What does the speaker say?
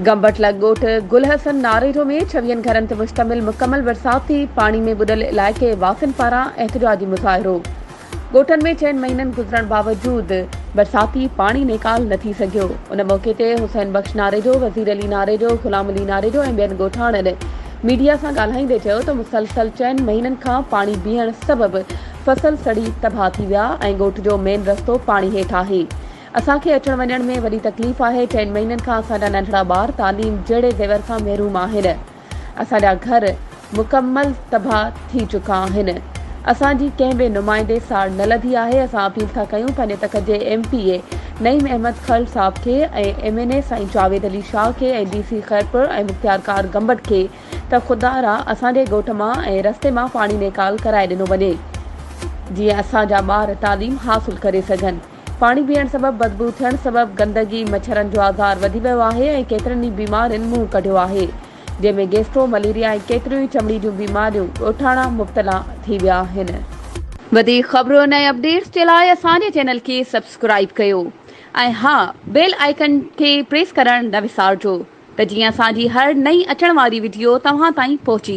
گمبٽ لڳ ڳوٺ گل حسن ناريجو ۾ ڇويهن گهرن تي مشتمل مڪمل برساتي پاڻي ۾ ٻڏل علائقي واسين پاران احتجاجي مظاهرو، ڳوٺن ۾ چئن مهينن گذرڻ باوجود برساتي پاڻي نيڪال نه ٿي سگهيو. ان موقعي تي حسين بخش ناريجو، وزير علي ناريجو، غلام علي ناريجو ۽ ٻين ڳوٺاڻن ميڊيا سان ڳالهائيندي چيو ته مسلسل چئن مهينن کان پاڻي بيهڻ سبب فصل سڙي تباهه ٿي ويا ۽ ڳوٺ جو مين رستو پاڻي هيٺ آهي. اسان کي اچڻ وڃڻ ۾ وڏي تڪليف آهي، چئن مهينن کان اسان جا ننڍڙا ٻار تعليم جهڙي زيور کان محروم آهن، اسان جا گهر مڪمل تباهه ٿي چڪا آهن، اسان جي ڪنهن به نمائندي ساڙ نه لڌي آهي، اسان اپيل ٿا ڪيون پنهنجي تڪ جي M P A Naeem Ahmed Khar صاحب کي ۽ ايم اين اي سائين جاويد علي شاهه کي ۽ ڊي سي خيرپور ۽ مختيارڪار گمبٽ کي ته خدا را اسان جي ڳوٺ مان ۽ رستي مان پاڻي نيڪال ڪرائي ڏنو وڃي جيئن اسان جا ٻار تعليم حاصل ڪري سگهن. پاڻي بيهڻ سبب بدبوء ٿيڻ سبب گندگي، مڇرن جو آزار وڌي ويو آهي ۽ ڪيترن ئي بيمارين منهن ڪڍيو آهي، جنهن ۾ گيسٽرو، مليريا ۽ ڪيتريون ئي چمڙي جون بيماريون ڳوٺاڻا مبتلا ٿي ويا آهن. وڌيڪ خبرن ۽ اپڊيٽس جي لاء اسان جي چينل کي سبسڪرائيب ڪيو ۽ ها بيل آئيڪن کي پريس ڪرڻ نه وسارجو ته جيئن اسان جي هر نئين اچڻ واري وڊيو توهان تائين پهچي.